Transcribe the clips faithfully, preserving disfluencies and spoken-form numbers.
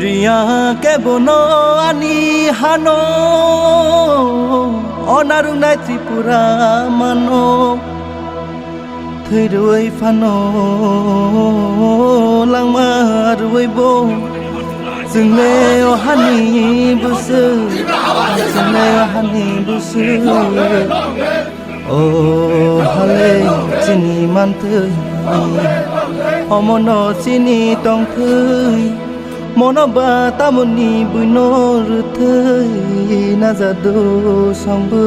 Riya kebono ani hano, onarunai Tripura mano. Thwi rwui phano langma rwui bo, chwngle o hani bwswk, chwngle o hani bwswk. O hale chini manthwi, omono chini tongthwi, mono ba tamoni buino rwthwi najado songbo.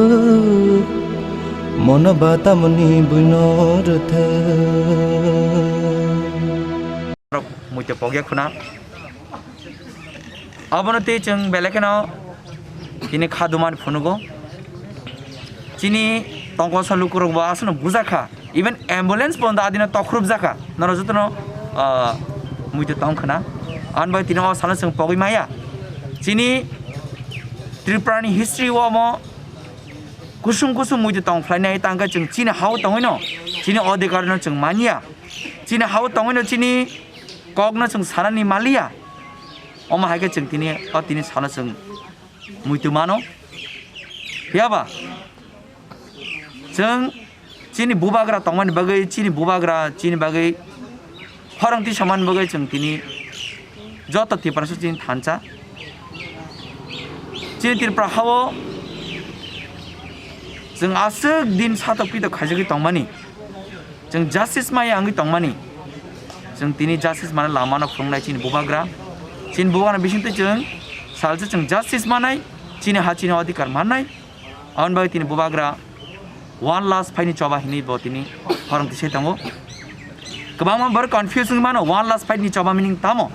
Mono ba tamoni buino rwthwi. Muitu pogya khuna. Abono tei chwng belai kheno tini kha dumani phunugo. Chini tongkosa lukurok bo aswkno bujakha. Even ambulance pondo adino tokhrup jakha. Norok jotono, ah, muitu tong khna. Aboni bai tini o salo chwng pogwi maya. Chini Tripura ni history o omo kusung kusung muitu tong phlainai, tangkhe chwng chini hao tongwino, chini odhikar no chwng manya, chini hao tongwino, chini kok no chwng sanani maliya. Omo hai khe chwng tini, o tini sano chwng muitu mano. Phiya ba chwng chini bubagra tongmani bagwi, chini bubagra chini bagwi khorang tisamani bagwi chwng tini joto Tiprasa chini thansa. Chini Tripura hao chwng aswk din satok pitok khaijagwi tongmani, chwng justice maya wngwi tongmani, chwng tini justice mana lamano phunuknai chini bubagra. Chini bubagra bisingtwi chwng salsa chwng justice manai, chini ha chini odhikar mannai. Aboni bagwi tini bubagra one last fight ni choba hinwi bo tini khorang tisai tongo. Kwbangma borok confuse wngwi mano, one last fight ni choba meaning tamo?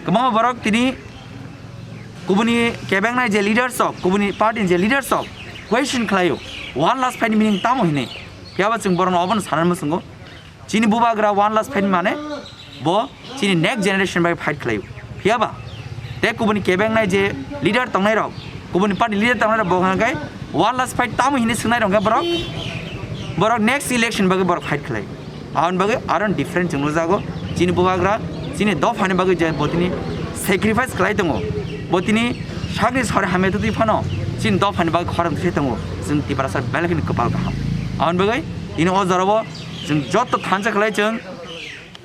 Kwbangma borok tini kubuni kebengnai je leaders rok, kubuni party ni je leaders rok question khlaio, one last fight ni meaning tamo hinwi. Phiya ba chwng borokno obono sanani muchungo. Chini bubagra one last fight mane bo chini next generation bai fight khlaio. Phiya ba tei kubuni kebengnai je leader tongnai rok, kubuni party leader tongnai rok bo hwnkhai one last fight tamo hinwi swngnai rok hwnkhe borok, borok next election bagwi borok fight khlai. Aboni bagwi aro different chwng nukjago. Chini bubagra chini dophani bagwi je bo tini sacrifice khlai tongo, bo tini sakni sori hamya twi phano chini dophani bagwi khorang tisai tongo. Chwng Tiprasa belai kheno kwpal kaham. Aboni bagwi tini o jorao chwng joto thansa khlai chwng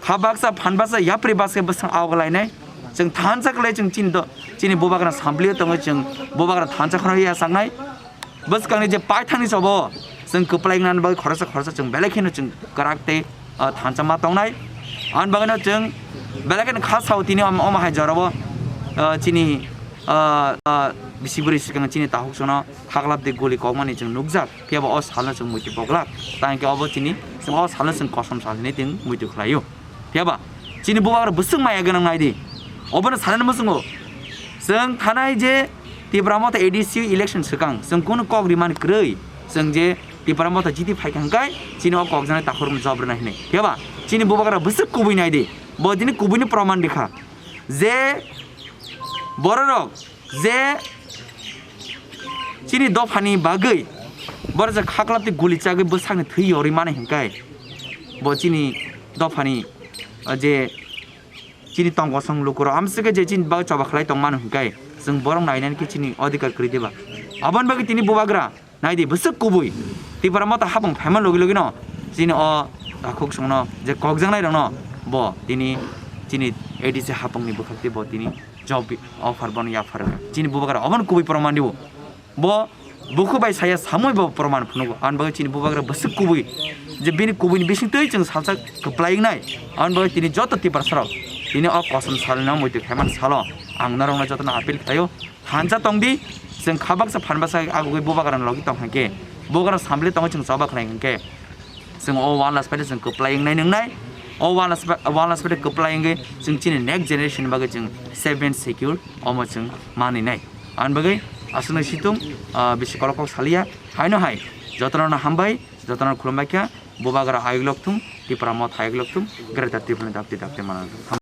kha baksa, phan baksa, yapri baksa bwswng awgwlainai. Chwng thansa khlai chwng chini do-, chini bubagra samplio tongwi chwng bubagra thansa kheno yachaknai. Bwskangni je paithangni chobo chwng kwplai wngnani bagwi khoroksa khoroksa chwng belai kheno chwng kwrak tei, ah, thansa ma tongnai. Aboni bagwino chwng belai kheno kha sao tini om-, omo hai jorao, ah, chini, ah, ah, bisi bwrwi swkang chini takhuk sono khaklap de guli kokmani chwng nukjak. Phiya ba o salno chwng muitu pok glak. Tang khe obo chini, chwng o salno chwng kosom sal hinwi chwng muitu khlaio. Phiya ba chini bubagra bwswk maya gwnang nai di. Obono sanani muchungo chwng thanai je Tipra Motha A D C election swkang chwng kunu kok rimani kwrwi, chwng je Tipra Motha jiti phai kha hwnkhe chini o kok janai takhurokno job rwna hinwi. Phiya ba chini bubagra bwswk kubui nai di. Bo tini kubuini proman rikha je bororok je chini dophani bagwi borok je khaklap tei guli chagwi bwsakni thwi yorwi mani hwnkhe bo chini dophani, o, je chini tong kosong lukurok amswkhe je chini bagwi choba khlai tongmani hwnkhe chwng borok nainani khe chini odhikar kwrwi diba? Aboni bagwi tini bubagra Naidi, bwswk kubui. Tipra Motha hapung phaima logi logino chini o takhuk songno je kokjaknai rokno bo tini chini A D C hapungni bwkhak tei bo tini job offer bono yaphar rwkha. Chini bubagra obono kubui proman dibo. Bo bukhuk bai saya samui bo proman phunugo. Aboni bagwi chini bubagra bwswk kubui. Je bini kubuini bising twi chwng salsa kwplai wngnai. Aboni bagwi tini joto Tiprasarok tini o kosom salno muitu khaimani salo ang norokno jotono appeal khlaio. Thansa tongdi, chwng kha baksa phan baksa agugwi bubagrani logi tong hwnkhe, bubagra samble tongo chwng choba khlai hwnkhe, chwng o one last fight chwng kwplai wngnai nwngnai, o one last fight, one last fight kwplai wngwi chwng chini next generation ni bagwi chwng safe and secure omo chwng manwi nai. Aboni bagwi aswkno situng, ah, bisi kolok kok saliya, haino hai jotono hambai, jotono khulumbai kha, bubagra ayuk lok thung, Tipra Motha ayuk lok thung, Greater Tripura ni dakti dakti manang.